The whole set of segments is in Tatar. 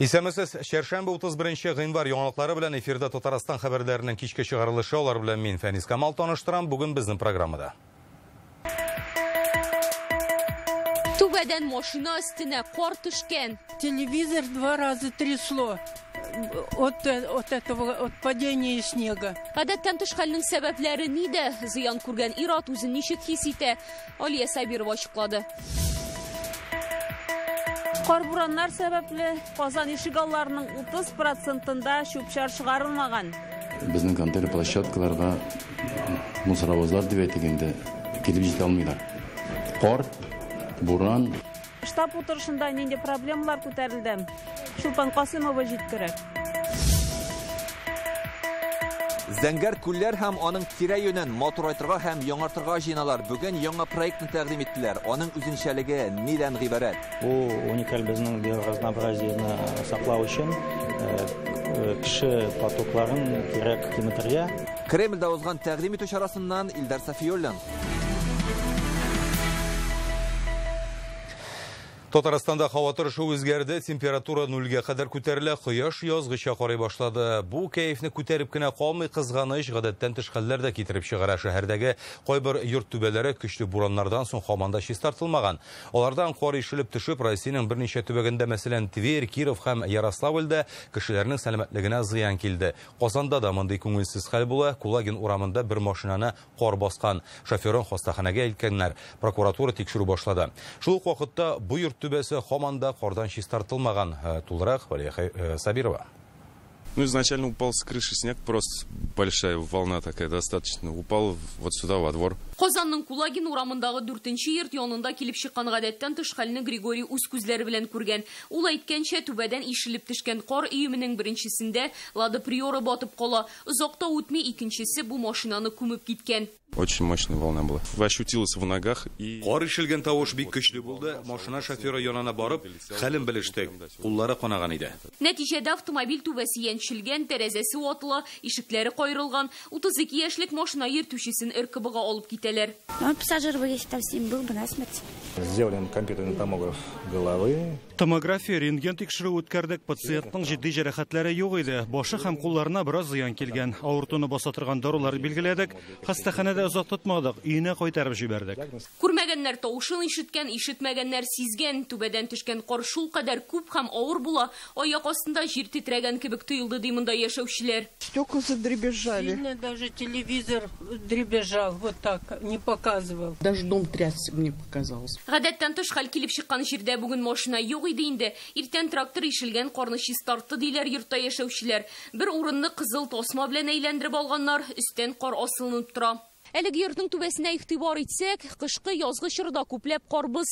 Исәнмесез, чәршәмбе 31 гыйнвар яңалыклары белән эфирда Татарстан хәбәрләренең кичке чыгарылышы. Алар белән мин Фәнис Камал таныштырам. Бүген безнең программада. Түбәдән машина өстенә кар төшкән. Телевизор 2 раза трясло от этого, от падения снега. Гадәттән тыш хәлнең сәбәпләре нидә? Зыян күргән ир-ат үзен ничек хис итә? Алия Сабирова ачыклады. Кар бураннар сәбәпле Казан ишегалларының 30%-ында чүп-чар чыгарылмаган. Безнең контейнер площадкаларга мусоровозлар дип әйтик инде килеп җитә алмыйлар. Кар, буран. Штаб утырышында нинди проблемалар күтәрелде? Чулпан Касымова җиткерә. Зәңгәр күлләр һәм аның тирә-юнен матурайтырга һәм яңартырга җыеналар. Бүген яңа проектны тәкъдим иттеләр. Аның үзенчәлеге нидән гыйбарәт? Бу уникаль безнең биоразнообразиене саклау өчен кеше потокларын кирәк киметергә. Кремльдә узган тәкъдим итү чарасыннан Илдар Сафиуллин. Татарстанда һава торышы үзгәрде, температура нульгә кадәр күтәрелә, кояш язгыча карый башлады. Бу кәефне күтәреп кенә калмый, кызганыч, гадәттән тыш хәлләр дә китереп чыгара. Шәһәрдәге кайбер йорт түбәләре көчле бураннардан соң һаман да чистартылмаган. Алардан кар ишелеп төшеп, Россиянең берничә төбәгендә, мәсәлән, Тверь, Киров һәм Ярославльдә кешеләрнең сәламәтлегенә зыян килде. Казанда да мондый күңелсез хәл була. Кулагин урамында бер машинаны кар баскан. Шоферын хастаханәгә илткәннәр. Прокуратура тикшерү башлады. Шул ук вакытта бу йорт түбәсе һаман да кардан чистартылмаган. Тулырак Валерия Сабирова. Ну, изначально упал с крыши снег, просто большая волна такая достаточно. Упал вот сюда, во двор. Казанның Кулагин урамындагы 4-нче йорт янында килеп чыккан гадәттән тыш хәлне Григорий үз күзләре белән күргән. Ул әйткәнчә, түбәдән ишелеп төшкән кар өеменең беренчесендә Лада Приора батып кала. Озак та үтми, икенчесе бу машинаны күмеп киткән. Очень мощная волна была. Ощутилась в ногах и... Кар ишелгән тавыш бик көчле булды. Машина шоферы янына барып, хәлен белештек. Куллары канаган иде. Нәтиҗәдә автомобиль түбәсе янчелгән, тәрәзәсе ватыла, ишекләре каерылган. 32 яшьлек машина йөртүчесен РКБга алып китәләр. Он пассажир бы, если там с ним был бы насмерть. Сделали компьютерный томограф головы. Томография, рентген тикшерү үткәрдек. Пациентның җитди җәрәхәтләре юк иде. Башы һәм кулларына бераз зыян килгән. Авыртуны баса торган дарулар билгеләдек. Хастаханәдә озак тотмадык, өенә кайтарып җибәрдек. Күрмәгәннәр тавышын ишеткән, ишетмәгәннәр сизгән. Түбәдән төшкән кар шул кадәр күп һәм авыр була. Аяк астында җир тетрәгән кебек тоелды, ди монда яшәүчеләр. Стекла задребезжали. Сильно даже телевизор дребезжал, вот так, не показывал. Даже дом трясся, мне показалось. Гадәттән тыш хәл килеп чыккан җирдә бүген машина юк иде инде. Иртән трактор ишелгән карны чистартты, диләр йортта яшәүчеләр. Бер урынны кызыл тасма белән әйләндереп алганнар, өстән кар асылынып тора. Әлеге йортның түбәсенә игътибар итсәк, кышкы язгы чорда күпләп карбыз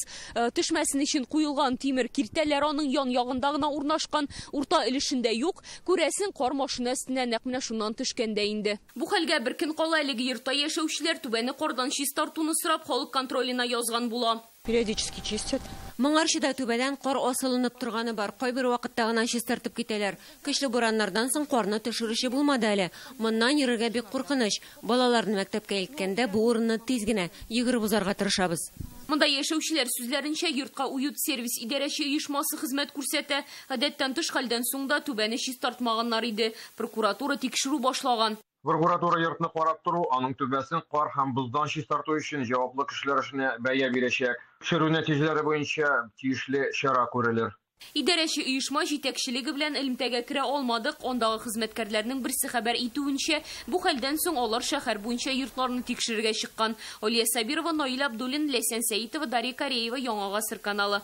төшмәсен өчен куелган тимер киртәләр аның ян ягында гына урнашкан, урта өлешендә юк. Күрәсең, кар машина өстенә нәкъ менә шуннан төшкән дә инде. Бу хәлгә бер көн кала әлеге йортта яшәүчеләр түбәне кардан чистартуны сорап халык контроленә язган була. Периодически чистят. Моңарчы да түбәдән кар асылынып торганы бар. Кайбер вакытта гына чистартып китәләр. Көчле бураннардан соң карны төшерүче булмады әле. Моннан йөрергә бик куркыныч. Балаларны мәктәпкә илткәндә бу урынны тиз генә йөгереп узарга тырышабыз. Монда яшәүчеләр сүзләренчә, йортка Уют сервис идарәче оешмасы хезмәт күрсәтә. Гадәттән тыш хәлдән соң да түбәне чистартмаганнар иде. Прокуратура тикшерү башлаган. Прокуратура йортны карап тору, аның түбәсен кар һәм боздан чистарту өчен җаваплы кешеләр эшенә бәя бирәчәк. Тикшерү нәтиҗәләре буенча тиешле чара күрелер. Идарәче оешма җитәкчелеге белән элемтәгә керә алмадык. Андагы хезмәткәрләрнең берсе хәбәр итүенчә, бу хәлдән соң алар шәһәр буенча йортларны тикшерергә чыккан. Алия Сабирова, Наил Абдуллин, Ләйсән Сәитова, Дарья Кареева, Яңа Гасыр каналы.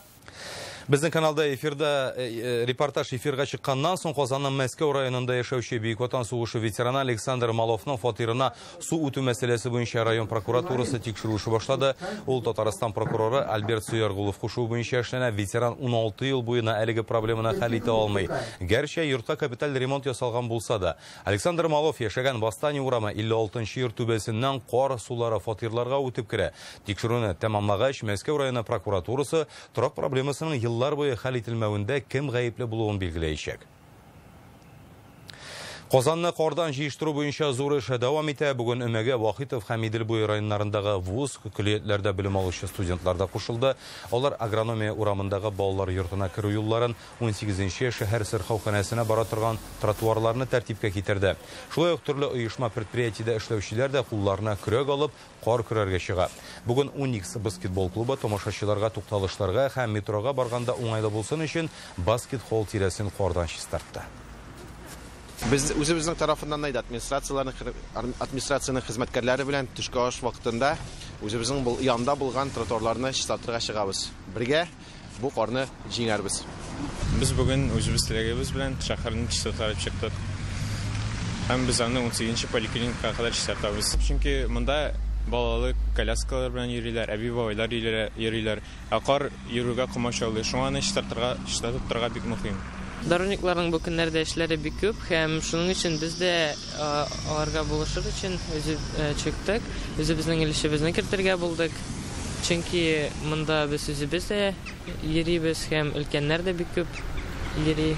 Безнең каналда эфирда репортаж эфирга чыкканнан соң Казанның Мәскәү районында яшәүче Бөек Ватан сугышы ветераны Александр Маловның фатирына су үтү мәсьәләсе буенча район прокуратурасы тикшерү эше башлады. Ул Татарстан прокуроры Альберт Суяргулов кушуы буенча эшләнә. Ветеран 16 ел буена әлеге проблеманы хәл итә алмый. Гәрчә йортка капиталь ремонт ясалган булса да. Александр Малов яшәгән Бастани урамы 56 йорт түбәсеннән кар сулары фатирларга үтеп керә. Тикшерүне тәмамлагач, Мәскәү районы прокуратурасы торак проблемасының еллар буе хәл ителмәвендә кем гаепле булуын билгеләячәк. Казанны кардан җыештыру буенча зур эш дәвам итә. Бүген өмәгә Вахитов һәм Идел буе районнарындагы вуз көллиятләрдә белем алучы студентлар да кушылды. Алар Агрономия урамындагы балалар йортына керү юлларын, 18нче шәһәр сырхауханәсенә бара торган тротуарларны тәртипкә китерде. Шулай ук төрле оешма предприятиедә эшләүчеләр дә кулларына көрәк алып кар көрәргә чыга. Бүген Уникс баскетбол клубы тамашачыларга тукталышларга һәм метрога барганда уңайлы булсын өчен баскет-холл тирәсен кардан чистартты. Без үзебезнең тарафыннан да администрациянең хезмәткәрләре белән төшке аш вакытында үзебезнең янда булган тротуарларны чистартырга чыгабыз. Бергә бу карны җиңәрбез. Без бүген үзебез теләгебез белән шәһәрне чистартып чыктык. Һәм без аны 18нче поликлиникага кадәр чистартабыз. Чөнки монда балалы коляскалар белән йөриләр, әби-бабайлар йөриләр. Ә кар йөрүгә комачаулый. Шуңа аны чистартып торырга бик мөһим. Дорожникларның бу көннәрдә эшләре бик күп һәм шуның өчен без дә аларга булышыр өчен чыктык, үзебезнең өлешебезне кертергә булдык. Чөнки монда без үзебез дә йөрибез һәм өлкәннәр дә бик күп йөри.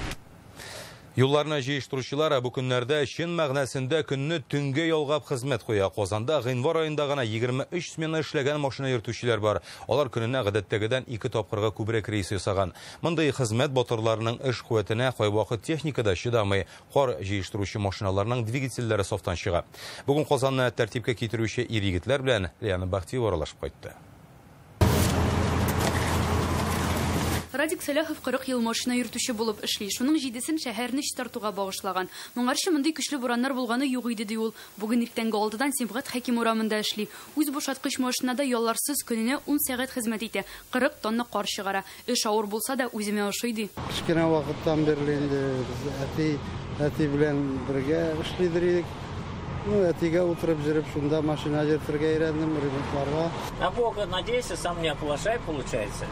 Юлларны җыештыручылар бу көннәрдә чын мәгънәсендә көнне төнгә ялгап хезмәт куя. Казанда гыйнвар аенда гына 23 смена эшләгән машина йөртүчеләр бар. Алар көненә гадәттәгедән 2 тапкырга күбрәк рейс ясаган. Мондый хезмәт батырларының эш куәтенә кайвакыт техника да чыдамый. Кар җыештыручы машиналарның двигательләре сафтан чыга. Бүген Казанны тәртипкә китерүче ир-егетләр белән Лиана Бахтиева аралашып кайтты. Радик Сәлахов 40 ел машина йөртүче булып эшли. Шуның 7-сен шәһәрне чистартуга багышлаган. Моңарчы мондый көчле бураннар булганы юк иде ди ул. Бүген иртәнге 6-дан Сибгат Хәким урамында эшли. Үз бушаткыч машинада ялларсыз көненә 10 сәгать хезмәт итә. 40 тонна кар чыгара. Эш авыр булса да үземә ошый ди. Кечкенә вакыттан бирле инде без әти белән бергә эшлидер идек. Ну, әтигә утырып жүреп, шунда машина йөртергә өйрәндем, ремонтларга. На Бога надейся, сам не оплошай, получается.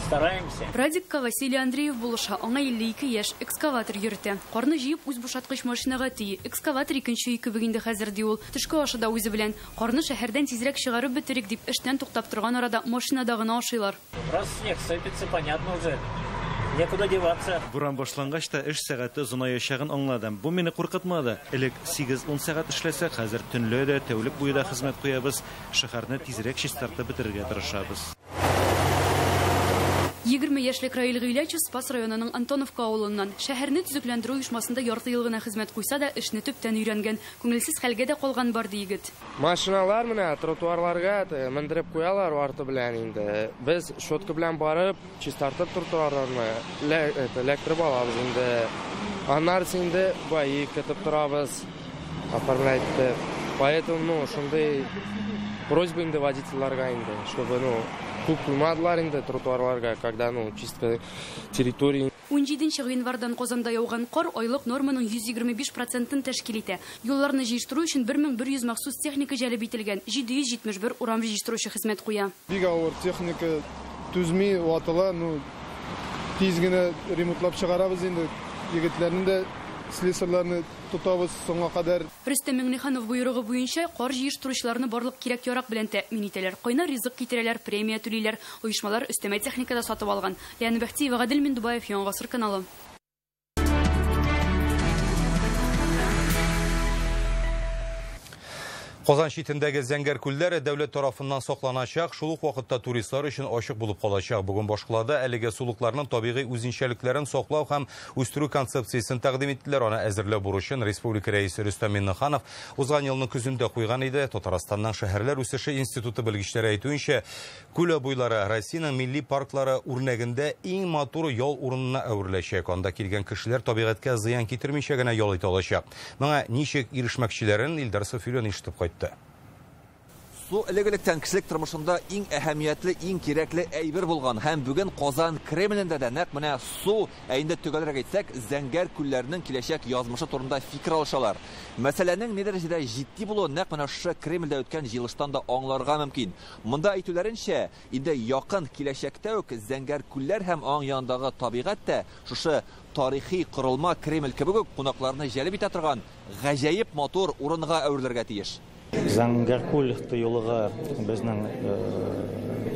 Стараемся. Радикка Василий Андреев булыша, аңа 52 яшь, экскаватор йөртә. Карны җыеп, үз бушаткыч машинага тии. Экскаватор икенче өй кебек инде хәзер ди ул. Төшке ашы да үзе белән. Карны шәһәрдән тизрәк чыгарып бетерик дип эштән туктап торган арада машинада гына ашыйлар. Раз снег сыпется, понятно уже. Некуда деваться. Буран башлангач та эш сәгате озынаячагын аңладым. Бу мине куркытмады. Элек 8-10 сәгать эшләсәк, хәзер төнлә дә, тәүлек буе да хезмәт куябыз. Шәһәрне тизрәк чистартып бетерергә тырышабыз. 20 яшьлек Раил Гыйләчев Спас районының Антоновка авылыннан. Шәһәрне төзекләндерү оешмасында ярты ел гына хезмәт куйса да, эшне төптән өйрәнгән. Күңелсез хәлгә дә калган бар ди егет. Машиналар менә тротуарларга мендереп куялар арты белән инде. Без щетка белән барып, чистартып тротуарларны эләктереп алабыз инде. Аннары инде баи көтеп торабыз. Оформлять. Поэтому, ну, шундый просьба инде водительләргә инде, чтобы, ну, күп куймадылар инде тротуарларга, когда, ну, чистка территории. 17 гыйнвардан Казанда яуган кар айлык норманың 125%-ын тәшкил итә. Юлларны җыештыру өчен 1100 махсус техника җәлеп ителгән, 771 урам җыештыручы хезмәт куя. Бик авыр техника түзми, ватыла, ну, тиз генә ремонтлап чыгарабыз инде. Егетләрне дә, слесарьларны тотабыз соңга кадәр. Рөстәм Миңнеханов боерыгы буенча кар җыештыручыларны барлык кирәк-ярак белән тәэмин итәләр. Кайнар ризык китерәләр, премия түлиләр. Оешмалар өстәмә техника да сатып алган. Лиана Бахтиева, Гадел Миндубаев, Яңа Гасыр каналы. Казан читендәге Зәңгәр күлләр дәүләт тарафыннан сакланачак, шул ук вакытта туристлар өчен ачык булып калачак. Бүген башкалада әлеге сулыкларның табигый үзенчәлекләрен саклау һәм үстерү концепциясен тәкъдим иттеләр. Аны әзерләү бурычын Республика рәисе Рөстәм Миңнеханов узган елның көзендә куйган иде. Татарстанның шәһәрләр үсеше институты белгечләре әйтүенчә, күл буйлары Россиянең милли парклары үрнәгендә иң матур ял урынына әвереләчәк. Анда килгән кешеләр табигатькә зыян китермичә генә ял итә алачак. Моңа ничек ирешмәкчеләрен Илдар Сафиуллин ишетеп кайтты. Су элек-электән кешелек тормышында иң әһәмиятле, иң кирәкле әйбер булган һәм бүген Казан Кремлендә дә нәкъ менә су, ә инде төгәлрәк әйтсәк, Зәңгәр күлләрнең киләчәк язмышы турында фикер алышалар. Мәсьәләнең ни дәрәҗәдә җитди булуын нәкъ менә шушы Кремльдә үткән җыелыштан да аңларга мөмкин. Монда әйтүләренчә, инде якын киләчәктә үк Зәңгәр күлләр һәм аның янындагы табигать тә шушы тарихи корылма Кремль кебек үк кунакларны җәлеп итә торган гаҗәеп матур урынга әверелергә тиеш. Зәңгәр күл тыюлыгы безнең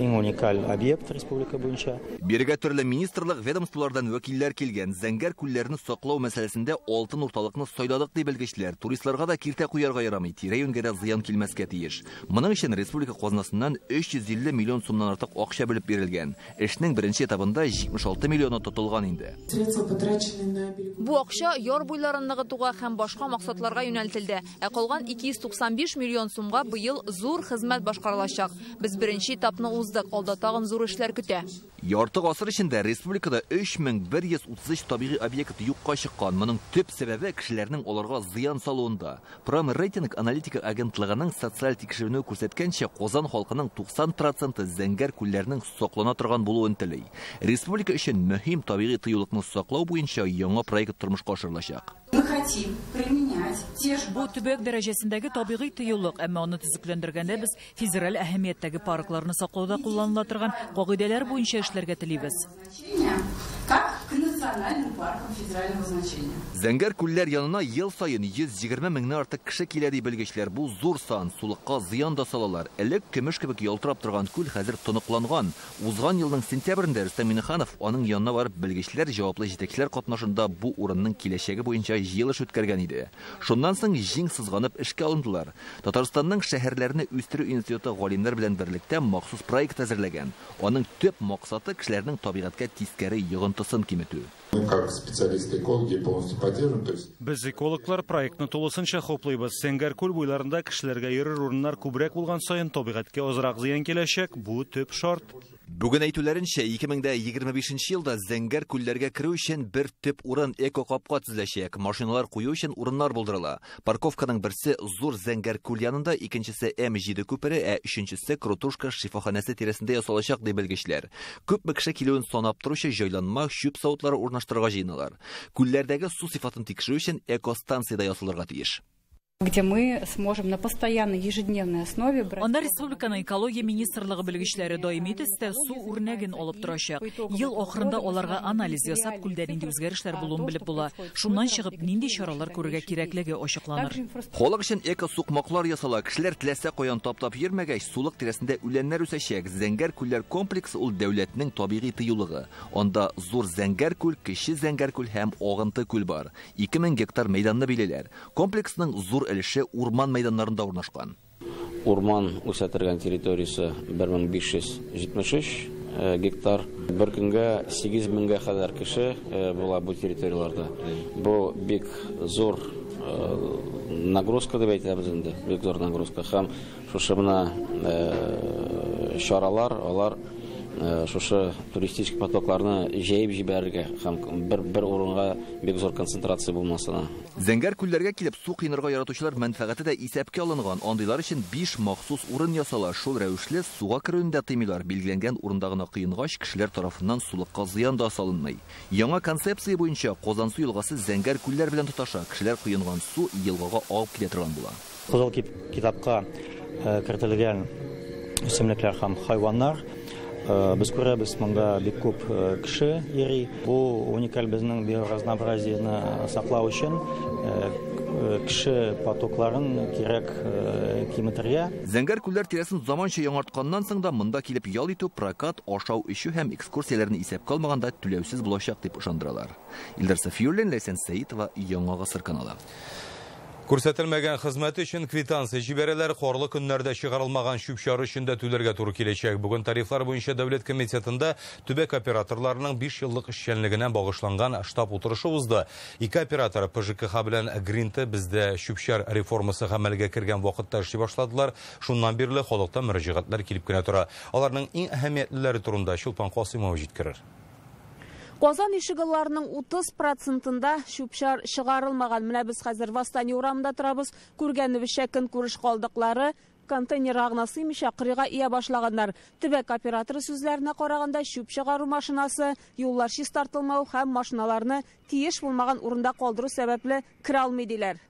Иң уникаль объект республика буенча. Бирегә төрле министрлык, ведомстволардан вәкилләр килгән. Зәңгәр күлләрне саклау мәсьәләсендә алтын урталыкны сайладык ди белгечләр. Туристларга да киртә куярга ярамый, тирә-юньгә дә зыян килмәскә тиеш. Моның өчен республика казнасыннан 350 миллион сумнан артык акча бүлеп бирелгән. Эшнең беренче этабында 76 миллионы тотылган инде. Бу акча яр буйларын ныгытуга һәм башка максатларга юнәлтелде. Ә калган 295 миллион сумга быел зур хезмәт башкарылачак. Без беренче этапны уздык, алда тагын зур эшләр көтә. Ярты гасыр эчендә республикада 3133 табигый объект юкка чыккан. Моның төп сәбәбе кешеләрнең аларга зыян салуында. Промрейтинг аналитика агентлыгының социаль тикшеренүе күрсәткәнчә, Казан халкының 90% зәңгәр күлләрнең саклана торган булуын тели. Республика өчен мөһим табигый тыюлыкны саклау буенча яңа проект тормышка ашырылачак. Мы хотим применять те же... Бу төбәк дәрәҗәсендәге табигый тыюлык, әмма аны төзекләндергәндә без федераль әһәмияттәге паркларны саклауда кулланыла торган кагыйдәләр буенча эшләргә телибез. Как к национальным паркам федерального значения. Зәңгәр күлләр янына ел саен 120 меңнән артык кеше килә ди белгечләр. Бу зур сан, сулыкка зыян да салалар. Элек көмеш кебек ялтырап торган күл хәзер тоныкланган. Узган елның сентябрендә Рөстәм Миңнеханов аның янына барып белгечләр, җаваплы җитәкчеләр катнашында бу урынның киләчәге буенча җыелыш үткәргән иде. Шуннан соң җиң сызганып эшкә алындылар. Татарстанның шәһәрләрне үстерү институты галимнәр белән берлектә махсус проект әзерләгән. Аның төп максаты кешеләрнең табигатькә тискәре йогынтысын киметү. Мы как специалисты экологи полностью поддерживаем, то есть Без экологлар проектны тулысынча хуплыйбыз. Зәңгәр күл буйларында кешеләргә йөрер урыннар күбрәк булган саен табигатькә азрак зыян киләчәк. Бу төп шарт. Бүген әйтүләренчә, 2025 елда зәңгәр күлләргә керү өчен бер төп урын эко-капка төзеләчәк. Машиналар кую өчен урыннар булдырыла. Парковканың берсе зур зәңгәр күл янында, икенчесе М7 күпере, ә өченчесе Крутушка шифаханәсе тирәсендә ясалачак ди белгечләр. Күпме кеше килүен санап торучы җайланма чүп савытлары урнаштырырга җыеналар. Күлләрдәге су сыйфатын тикшерү өчен экостанция дә ясалырга тиеш. Где мы сможем на постоянной ежедневной основе брать. Анда республиканың экология министрлыгы белгечләре даими төстә су үрнәген алып торачак. Ел ахырында аларга анализ ясап, күлдә нинди үзгәрешләр булуын белеп була. Шуннан чыгып нинди чаралар күрергә кирәклеге ачыкланыр. Халык өчен эко-сукмаклар ясала. Кешеләр теләсә каян таптап йөрмәгәч, сулык тирәсендә үләннәр үсәчәк. Зәңгәр күлләр комплексы ул дәүләтнең табигый тыюлыгы. Анда зур зәңгәр күл, кече зәңгәр күл һәм агынты күл бар. 2000 гектар мәйданны билиләр. Комплексның зур өлеше урман мәйданнарында урнашкан. Урман үсә торган территориясе 1573 гектар. Бер көнгә 8000гә кадәр кеше була бу территорияләрдә. Бу бик зур нагрузка дип әйтәбез инде, бик зур нагрузка. Һәм шушы менә чаралар, алар шушы туристик потокларны җәеп җибәрергә һәм бер урынга бик зур концентрация булмасына. Зәңгәр күлләргә килеп су коенырга яратучылар мәнфәгате дә исәпкә алынган. Андыйлар өчен 5 махсус урын ясала. Шул рәвешле суга керүне дә тыймыйлар. Билгеләнгән урында гына коенгач, кешеләр тарафыннан сулыкка зыян да салынмый. Яңа концепция буенча Казансу елгасы зәңгәр күлләр белән тоташа. Кешеләр коенган су елгага агып килә торган була. Кызыл китапка кертелгән үсемлекләр һәм хайваннар. Без күрәбез, монда бик күп кеше йөри. Бу уникаль безнең биоразнообразиене саклау өчен кеше потокларын кирәк киметергә. Зәңгәр күлләр тирәсен заманча яңартканнан соң да монда килеп ял итү, прокат, ашау, эчү һәм экскурсияләрне исәпкә алмаганда түләүсез булачак дип ышандыралар. Илдар Сафиуллин, Ләйсән Сәитова, Яңа Гасыр каналы. Күрсәтелмәгән хезмәт өчен квитанция җибәрәләр, карлы көннәрдә чыгарылмаган чүп-чар өчен дә түләргә туры киләчәк. Бүген тарифлар буенча дәүләт комитетында төбәк операторларының 5 еллык эшчәнлегенә багышланган штаб утырышы узды. Ике оператор ПЖКХ белән Гринте бездә чүп-чар реформасы гамәлгә кергән вакытта эшли башладылар. Шуннан бирле халыктан мөрәҗәгатьләр килеп кенә тора. Аларның иң әһәмиятлеләре турында Чулпан Касыймова җиткерер. Казан ишегалларының 30%-ында чүп-чар чыгарылмаган. Менә без хәзер Восстание урамында торабыз. Күргәнебезчә, көнкүреш калдыклары контейнерга гына сыймыйча кырыйга ия башлаганнар. Төбәк операторы сүзләренә караганда, чүп чыгару машинасы, юллар чистартылмау һәм машиналарны тиеш булмаган урында калдыру сәбәпле керә алмый диләр.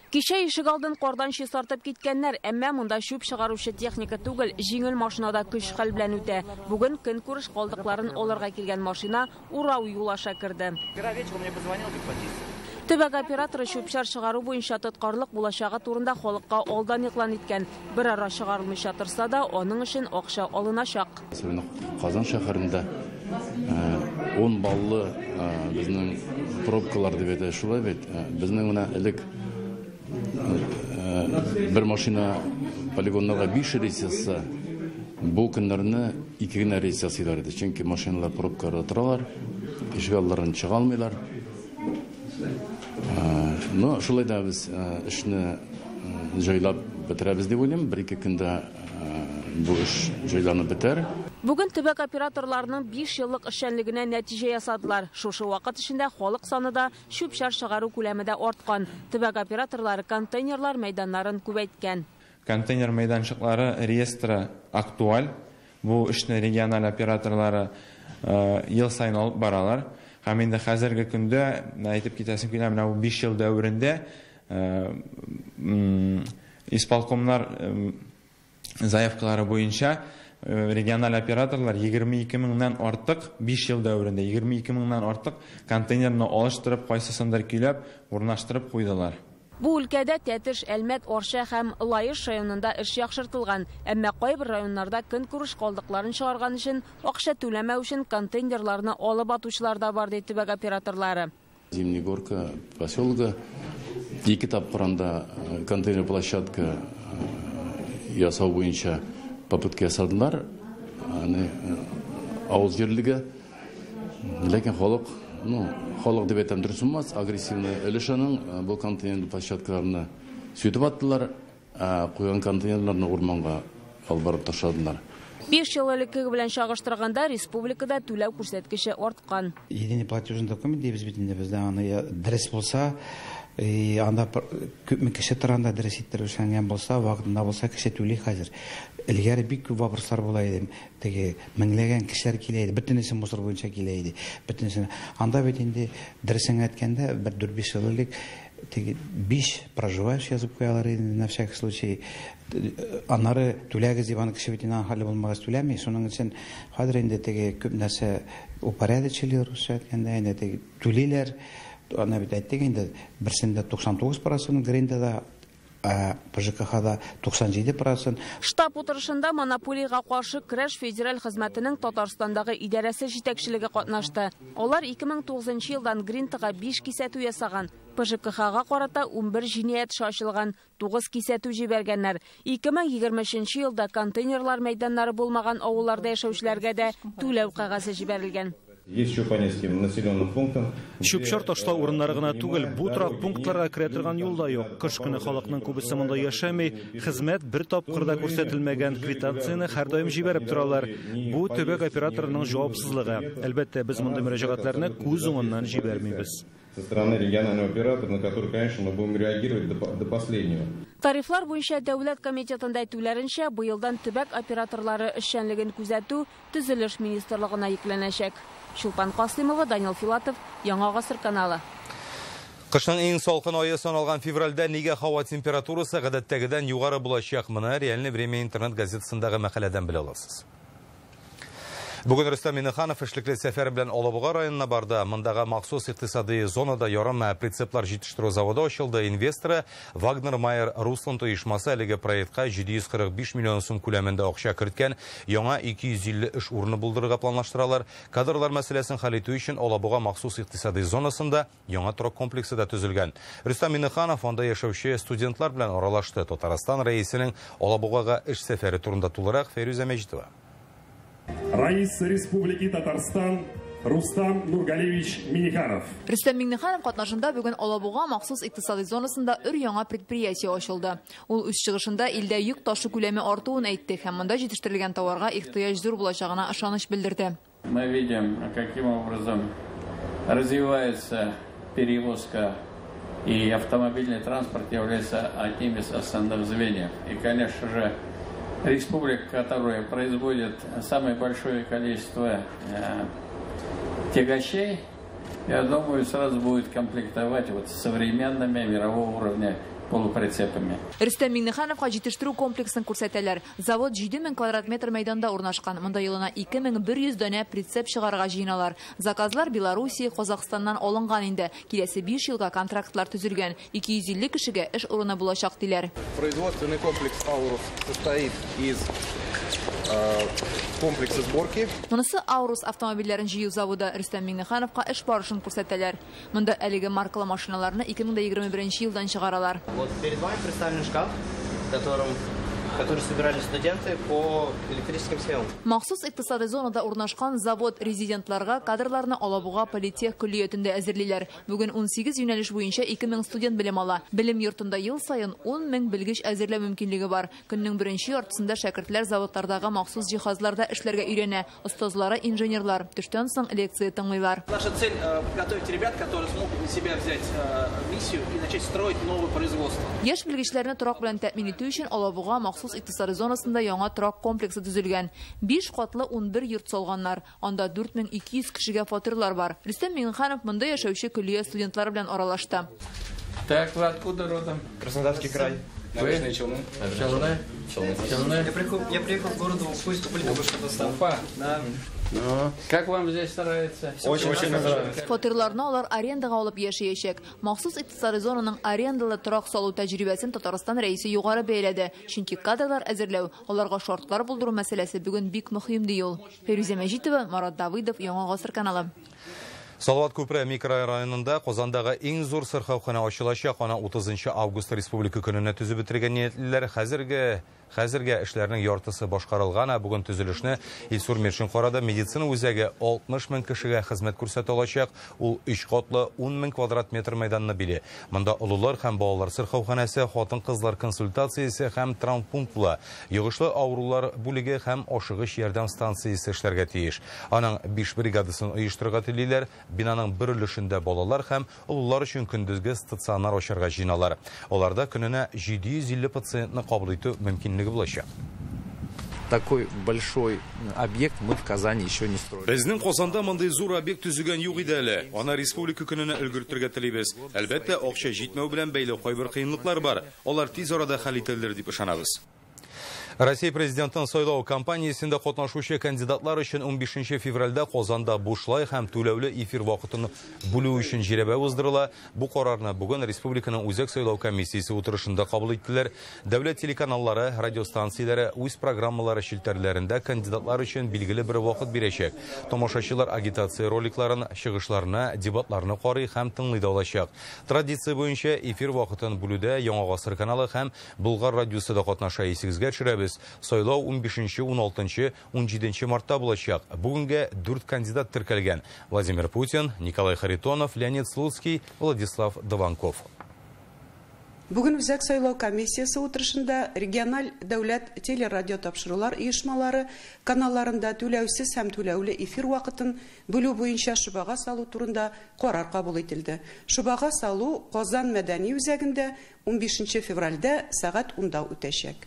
Кичә ишегалдын кардан чистартып киткәннәр, әмма монда чүп чыгаручы техника түгел, җиңел машинада көч хәл белән үтә. Бүген көнкүреш калдыкларын алырга килгән машина урау юл аша керде. Төбәк операторы чүп-чар чыгару буенча тоткарлык булачагы турында халыкка алдан игълан иткән. Берара чыгарылмыйча торса да, аның өчен акча алыначак. Казан шәһәрендә 10 баллы безнең пробкалар дип әйтә, шулай бит. Безнең менә элек бер машина полигоннарга 5 рейс ясаса, бу көннәрне 2 генә рейс ясыйлар иде. Чөнки машиналар пробкаларда торалар, ишек алларын чыга алмыйлар. Но шулай да без эшне җайлап бетерәбез дип уйлыйм. Бер-ике көндә бу эш җайланып бетәр. Бүген төбәк операторларының 5 еллык эшчәнлегенә нәтиҗә ясадылар. Шушы вакыт эчендә халык саны да, чүп-чар чыгару күләме дә арткан. Төбәк операторлары контейнерлар мәйданнарын күбәйткән. Контейнер мәйданчыклары реестры актуаль. Бу эшне региональ операторлары ел сайын алып баралар. Һәм инде хәзерге көндә әйтеп китәсем килә, менә бу 5 ел дәверендә исполкомнар заявкалары буенча региональ операторлар 22 меңнән артык 5 ел дәверендә 22 меңнән артык контейнерны алыштырып, кайсысындыр көйләп, урнаштырып куйдылар. Бу өлкәдә Тәтеш, Әлмәт, Арча һәм Лаеш районында эш яхшыртылган. Әмма кайбер районнарда көнкүреш калдыкларын чыгарган өчен акча түләмәү өчен контейнерларны алып атучылар да бар, ди төбәк операторлары. Зимняя Горка поселогы 2 тапкыр анда контейнер площадка ясау буенча попытка ясадылар. Аны авыл җирлеге, ләкин халык, ну, халык дип әйтәм дөрес булмас, агрессивный өлеш аның бу контейнер площадкаларны сүтеп аттылар, куйган контейнерларны урманга алып барып ташладылар. 5 ел элеккеге белән чагыштырганда республикада түләү күрсәткече арткан. Единый платежный документ дибез бит инде бездә, аны дөрес булса, анда күпме кеше тора, анда дөрес иттереп эшләнгән булса, вакытында булса кеше түли хәзер. Элгәре бик күп вопрослар була иде. Теге меңләгән кешеләр килә иде, бөтенесе мусор буенча килә иде. Бөтенесе. Анда бит инде дөресен әйткәндә, бер 4-5 ел элек теге 5 проживающий язып куялар иде на всякий случай. Аннары түләгез дип аны кеше бит инде хәле булмагач түләми. Шуның өчен хәзер инде теге күп нәрсә упорядочили, русча әйткәндә, инде теге түлиләр. Аны бит әйттек инде, берсендә 99% гриндада, ПЖКХ-да 97%. Штаб утырышында монополиягә каршы көрәш федераль хезмәтенең Татарстандагы идарәсе җитәкчелеге катнашты. Алар 2009 елдан Гринтага 5 кисәтү ясаган. ПЖКХ-га карата 11 җинаять эше ачылган, 9 кисәтү җибәргәннәр. 2023 елда контейнерлар мәйданнары булмаган авылларда яшәүчеләргә дә түләү кәгазе җибәрелгән. Есть еще по нескольким населенным пунктам. Чүп-чар ташлау урыннары гына түгел, бу торак пунктларга керә торган юл да юк. Кыш көне халыкның күбесе монда яшәми, хезмәт бер тапкыр да күрсәтелмәгән, квитанцияне һәрдаим җибәреп торалар. Бу төбәк операторының җавапсызлыгы. Әлбәттә, без мондый мөрәҗәгатьләрне күз уңыннан җибәрмибез. Со стороны регионального оператора, на который, конечно, мы будем реагировать до последнего. Тарифлар буенча дәүләт комитетында әйтүләренчә, быелдан төбәк операторлары эшчәнлеген күзәтү Төзелеш министрлыгына йөкләнәчәк. Чулпан Касыймова, Данил Филатов, Яңа Гасыр каналы. Кышның иң салкын айы саналган февральдә нигә һава температурасы гадәттәгедән югары булачак? Моны Реальное время интернет газетасындагы мәкаләдән белә аласыз. Бүген Рөстәм Миңнеханов эшлекле сәфәр белән Алабуга районына барды. Мондагы махсус икътисади зонада ярым прицеплар җитештерү заводы ачылды. Инвесторы Вагнер Майер Русланд оешмасы әлеге проектка 745 миллион сум күләмендә акча керткән, яңа 250 эш урыны булдырырга планлаштыралар. Кадрлар мәсьәләсен хәл итү өчен Алабуга махсус икътисади зонасында яңа торак комплексы да төзелгән. Рөстәм Миңнеханов анда яшәүче студентлар белән аралашты. Татарстан рәисенең Алабугага эш сәфәре турында тулырак Фәйрүзә Мәҗитова. Раис Республики Татарстан Рустам Нургалиевич Минниханов. Рөстәм Миңнеханов катнашында бүген Алабуга махсус икътисади зонасында өр-яңа предприятие ачылды. Ул үз чыгышында илдә йөк ташу күләме артуын әйтте һәм монда җитештерелгән товарга ихтыяҗ зур булачагына ышаныч белдерде. Мы видим, каким образом развивается перевозка, и автомобильный транспорт является одним из основных звеньев. И, конечно же, республика, которая производит самое большое количество тягачей, я думаю, сразу будет комплектовать вот современными мирового уровня полуприцепами. Рөстәм Миңнехановка җитештерү комплексын күрсәтәләр. Завод 7000 квадрат метр мәйданда урнашкан. Монда елына 2100 данә прицеп чыгарырга җыеналар. Заказлар Белоруссия, Казахстаннан алынган инде. Киләсе 5 елга контрактлар төзелгән. 250 кешегә эш урыны булачак диләр. Производственный комплекс «Аурус» состоит из комплекса сборки. Монысы «Аурус» автомобильләрен җыю заводы. Рөстәм Миңнехановка эш барышын күрсәтәләр. Монда әлеге маркалы машиналарны 2021 елдан чыгаралар. Вот перед вами представлен шкаф, который собирали студенты по электрическим схемам. Махсус икътисади зонада урнашкан завод резидентларга кадрларны Алабуга политех көллиятендә әзерлиләр. Бүген 18 юнәлеш буенча 2000 студент белем ала. Белем йортында ел саен 10 мең белгеч әзерләү мөмкинлеге бар. Көннең беренче яртысында шәкертләр заводлардагы махсус җиһазларда эшләргә өйрәнә. Остазлары инженерлар. Төштән соң лекция тыңлыйлар. Наша цель подготовить ребят, которые смогут на себя взять миссию и начать строить новое производство. Яшь белгечләрне торак белән тәэмин итү өчен Алабуга махсус икътисади зонасында яңа торак комплексы төзелгән. 5 катлы 11 йорт салганнар. Анда 4200 кешегә фатирлар бар. Рөстәм Миңнеханов монда яшәүче көллият студентлары белән аралашты. Так, вы откуда родом? Краснодарский край. Набережные Челны. Челны? Челны. Я приехал в город Уфу из Республики Башкортостан. Уфа? Да. Ну, как вам здесь нравится? Очень нравится. Фатирларны алар арендага алып яшәячәк. Махсус икътисади зонаның арендалы торак салу тәҗрибәсен Татарстан рәисе югары бәяләде. Чөнки кадрлар әзерләү, аларга шартлар булдыру мәсьәләсе бүген бик мөһим ди ул. Фирүзә Мәҗитова, Марат Давыдов, Яңа Гасыр каналы. Салават Күпере микрорайонында Казандагы иң зур сырхаухана ачылачак. Аны 30 август Республика көненә төзеп бетерергә ниятлиләр. Хәзергә эшләрнең яртысы башкарылган. Бүген төзелешне Илсур Миршин карады. Медицина үзәге 60 мең кешегә хезмәт күрсәтә алачак. Ул 3 катлы 10 мең квадрат метр мәйданны били. Монда олылар һәм балалар сырхауханасы, хатын-кызлар консультациясе һәм травмпункт була. Йогышлы авырулар бүлеге һәм ашыгыч ярдәм станциясе эшләргә тиеш. Аның 5 бригадасын оештырырга телиләр. Бинаның бер өлешендә балалар һәм олылар өчен көндезге стационар ачарга җыеналар. Аларда көненә 750 пациентны кабул итү мөмкинлеге булачак. Такой большой объект мы в Казани еще не строили. Безнең Казанда мондый зур объект төзегән юк иде әле. Аны республика көненә өлгертергә телибез. Әлбәттә, акча җитмәү белән бәйле кайбер кыенлыклар бар. Алар тиз арада хәл ителер дип ышанабыз. Россия президентын сайлау кампаниясендә катнашучы кандидатлар өчен 15 февральдә Казанда бушлай һәм түләүле эфир вакытын бүлү өчен җирәбә уздырыла. Бу карарны бүген Республиканың Үзәк сайлау комиссиясе утырышында кабул иттеләр. Дәүләт телеканаллары, радиостанцияләре үз программалары челтәрләрендә кандидатлар өчен билгеле бер вакыт бирәчәк. Тамашачылар агитация роликларын, чыгышларны, дебатларны карый һәм тыңлый да алачак. Традиция буенча эфир вакытын бүлүдә Яңа Гасыр каналы һәм Болгар радиосы да катнаша. Исегезгә төшерәбез. Сайлау 15, 16, 17 мартта булачак. Бүгенгә 4 кандидат теркәлгән: Владимир Путин, Николай Харитонов, Леонид Слуцкий, Владислав Дованков. Бүген Үзәк сайлау комиссиясе утырышында региональ дәүләт телерадио тапшырулар оешмалары каналларында түләүсез һәм түләүле эфир вакытын бүлү буенча шобага салу турында карар кабул ителде. Шобага салу Казан мәдәни үзәгендә 15 февральдә сәгать 10-да үтәчәк.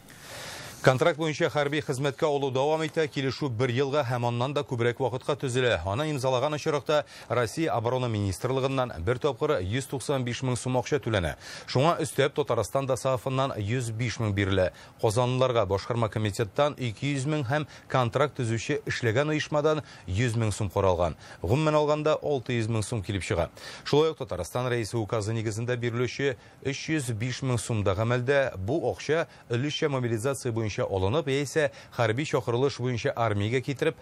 Контракт буенча хәрби хезмәткә алу дәвам итә. Килешү бер елга һәм аннан да күбрәк вакытка төзелә. Аны имзалаган очракта Россия Оборона министрлыгыннан бер тапкыр 195 мең сум акча түләнә. Шуңа өстәп Татарстан ДОСААФыннан 105 мең бирелә. Казанлыларга башкарма комитеттан 200 мең һәм контракт төзүче эшләгән оешмадан 100 мең сум каралган. Гомумән алганда 600 мең сум килеп чыга. Шулай ук Татарстан Рәисе указы нигезендә бирелүче 305 мең сум да гамәлдә. Бу акча өлешчә мобилизация буенча алынып, яисә хәрби чакырылыш буенча армиягә китереп,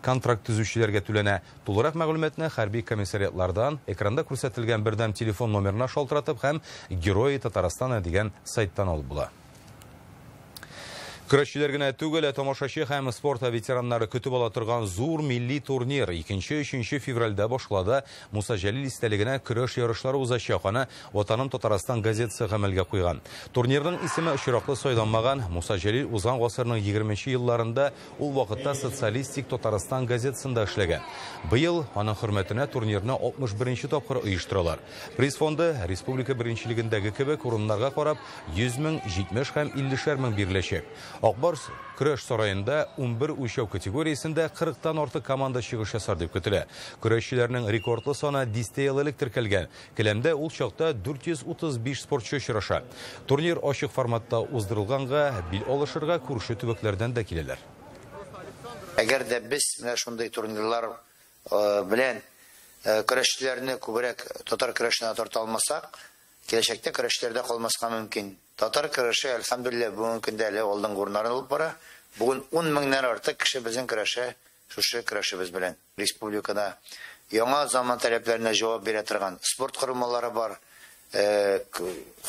контракт төзүчеләргә түләнә. Тулырак мәгълүматны хәрби комиссариатлардан экранда күрсәтелгән бердәм телефон номерына шалтыратып һәм Герои Татарстана дигән сайттан алып була. Көрәшчеләр генә түгел, ә тамашачы һәм спорт ветераннары көтеп ала торган зур милли турнир 2-3 февральдә башлады. Муса Җәлил истәлегенә көрәш ярышлары узачак. Аны Ватаным Татарстан газетасы гамәлгә куйган. Турнирның исеме очраклы сайланмаган. Муса Җәлил узган гасырның 20 елларында ул вакытта Социалистик Татарстан газетасында эшләгән. Быел аның хөрмәтенә турнирны 61 тапкыр оештыралар. Приз фонды республика беренчелегендәге кебек урыннарга карап 100 мең, 70 һәм 50 мең биреләчәк. Акбарс көрәш сараенда 11 үлчәү категориясендә 40-тан артык команда чыгыш ясар дип көтелә. Көрәшчеләрнең рекордлы саны дистә ел элек теркәлгән. Келәмдә ул чакта 435 спортчы очраша. Турнир ачык форматта уздырылганга бил алышырга күрше төбәкләрдән дә киләләр. Әгәр дә без менә шундый турнирлар белән көрәшчеләрне күбрәк татар көрәшенә тарта алмасак, киләчәктә көрәшләрдә калмаска мөмкин. Татар көрәше, әлхәмдүлилләһ, бүгенге көндә әле алдынгы урыннарны алып бара. Бүген 10 меңнән артык кеше безнең көрәшә, шушы көрәшебез белән. Республикада яңа заман таләпләренә җавап бирә торган спорт корылмалары бар,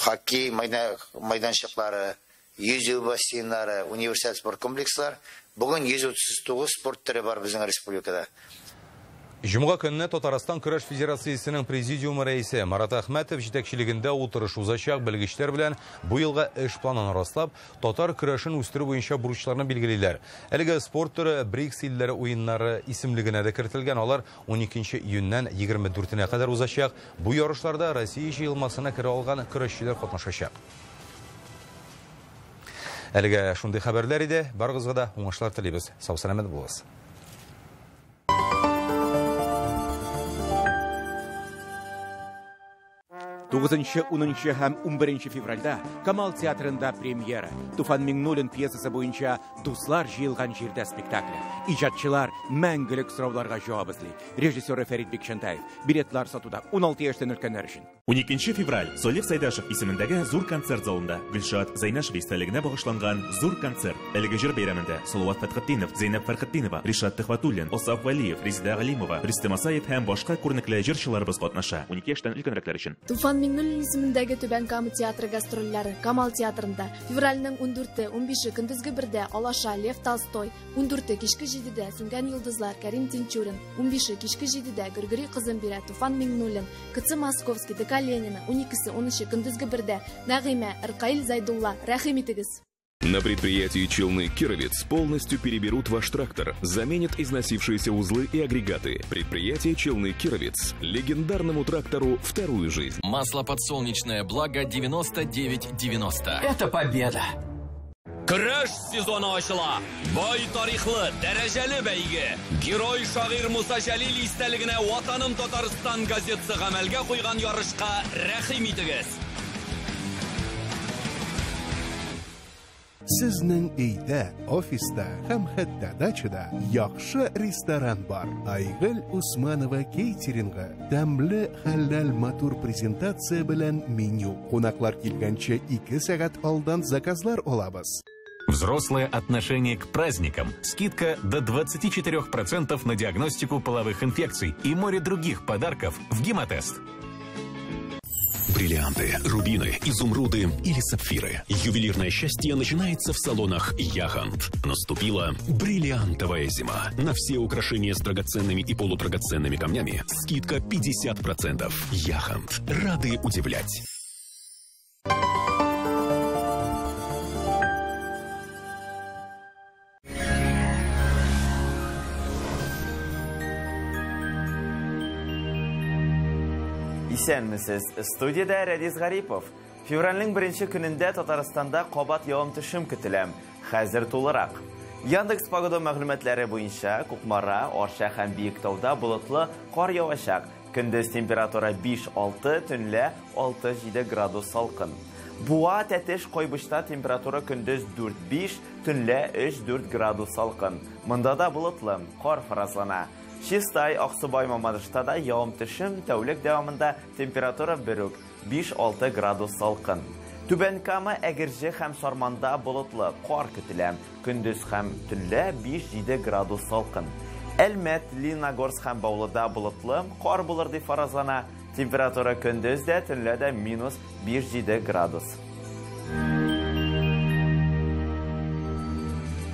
хоккей майданчыклары, йөзү бассейннары, университет спорт комплекслар. Бүген 139 спорт төре бар безнең республикада. Җомга көнне Татарстан Көрәш Федерациясенең президиумы рәисе Марат Әхмәтов җитәкчелегендә утырыш узачак. Белгечләр белән бу елга эш планын раслап, татар көрәшен үстерү буенча бурычларны билгелиләр. Әлеге спорт төре БРИКС илләре уеннары исемлегенә дә кертелгән. Алар 12 июньнән 24-нә кадәр узачак. Бу ярышларда Россия җыелмасына керә алган көрәшчеләр катнашачак. Әлегә шундый хәбәрләр иде. Барыгызга да уңышлар телибез. Сау-сәламәт булыгыз. Тугызынчы, унынчы һәм унберенче февральдә Камал театрында премьера. Туфан Миңнуллин пьесасы буенча Дуслар җыелган җирдә спектакле. Иҗатчылар мәңгелек сорауларга җавап эзли. Режиссеры Фәрит Бикчәнтаев. Билетлар сатуда 16 яшьтән өлкәннәр өчен. 12 февраль Салих Сайдашев исемендәге зур концерт залында Гөлшат Зәйнәшев истәлегенә багышланган зур концерт. Әлеге җыр бәйрәмендә Салават Фәтхетдинов, Зәйнәб Фәрхетдинова, Ришат Төхвәтуллин, Осаф Вәлиев, Резеда Галимова, Рөстәм Асаев һәм башка күренекле җырчыларыбыз катнаша. 12 яшьтән өлкәнрәкләр өчен. Туфан Миңнуллин исемендәге Түбән Кама театры гастрольләре Камал театрында февральнең 14-е, 15-е көндезге 1-дә Алаша Лев Толстой, 14-е кичке 7-дә Сүнгән йолдызлар Кәрим Тинчурин, 15-е кичке 7-дә Гөргөри кызын бирә Туфан Миңнуллин, КЦ Московский, ДК Ленина, 12-се, 13-е көндезге 1-дә Нәгыймә, Ркаил Зайдулла. Рәхим итегез. На предприятии «Челны Кировец» полностью переберут ваш трактор, заменят износившиеся узлы и агрегаты. Предприятие «Челны Кировец» легендарному трактору вторую жизнь. Масло подсолнечное «Благо» 99,90. Это победа! Көрәш сезоны ачыла. Бай тарихлы, дәрәҗәле бәйге. Герой шагыйрь Муса Җәлил истәлегенә Ватаным Татарстан газетасы гамәлгә куйган ярышка рәхим итегез. Сезнең өйдә, офиста һәм хәтта дачада яхшы ресторан бар. Айгөл Усманова кейтерингы. Тәмле, хәләл, матур презентация белән меню. Кунаклар килгәнче 2 сәгать алдан заказлар алабыз. Взрослое отношение к праздникам. Скидка до 24% на диагностику половых инфекций и море других подарков в Гемотест. Бриллианты, рубины, изумруды или сапфиры. Ювелирное счастье начинается в салонах «Яхонт». Наступила бриллиантовая зима. На все украшения с драгоценными и полудрагоценными камнями скидка 50%. «Яхонт». Рады удивлять. Исәнмесез. Студиядә Рәдис Гарипов. Февральнең беренче көнендә Татарстанда кабат явым-төшем көтелә. Хәзер тулырак. Яндекс погода мәгълүматлары буенча Кукмара, Арча һәм Биектауда болытлы кар явачак. Көндез температура 5-6, төнлә 6-7 градус салкын. Буа, Тәтеш, Кайбычта температура көндез 4-5, төнлә 3-4 градус салкын. Монда да болытлы, кар фаразлана. Чистай, Аксубай, Мамадышта да явым-төшем тәүлек дәвамында температура бер үк 5-6 градус салкын. Түбән Кама, Әгерҗе һәм Сарманда болытлы, кар көтелә. Көндез һәм төнлә 5-7 градус салкын. Әлмәт, Лениногорск һәм Баулыда болытлы, кар булыр дип фаразлана. Температура көндез дә, төнлә дә минус 5-7 градус.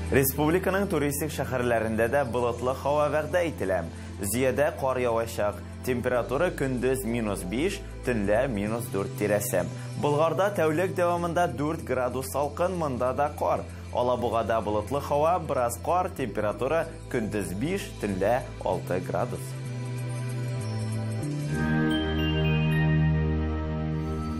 Республиканың туристик шәһәрләрендә дә болытлы һава вәгъдә ителә. Зиядә кар явачак. Температура көндез минус 5, төнлә минус 4 тирәсе. Болгарда тәүлек дәвамында 4 градус салкын, монда да кар. Алабугада болытлы һава, бераз кар, температура көндез 5, төнлә 6 градус.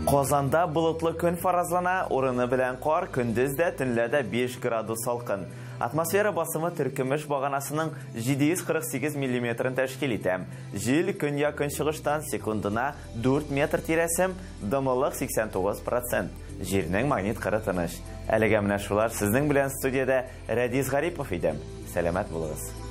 Казанда болытлы көн фаразлана, урыны белән кар, көндез дә, төнлә дә 5 градус салкын. Атмосфера басымы теркемеш баганасының 748 миллиметрын тәшкил итә. Җил көньяк-көнчыгыштан секундына 4 метр тирәсе, дымлылык 89%. Җирнең магнит кыры тыныч. Әлегә менә шулар. Сезнең белән студиядә Рәдис Гарипов иде. Сәламәт булыгыз.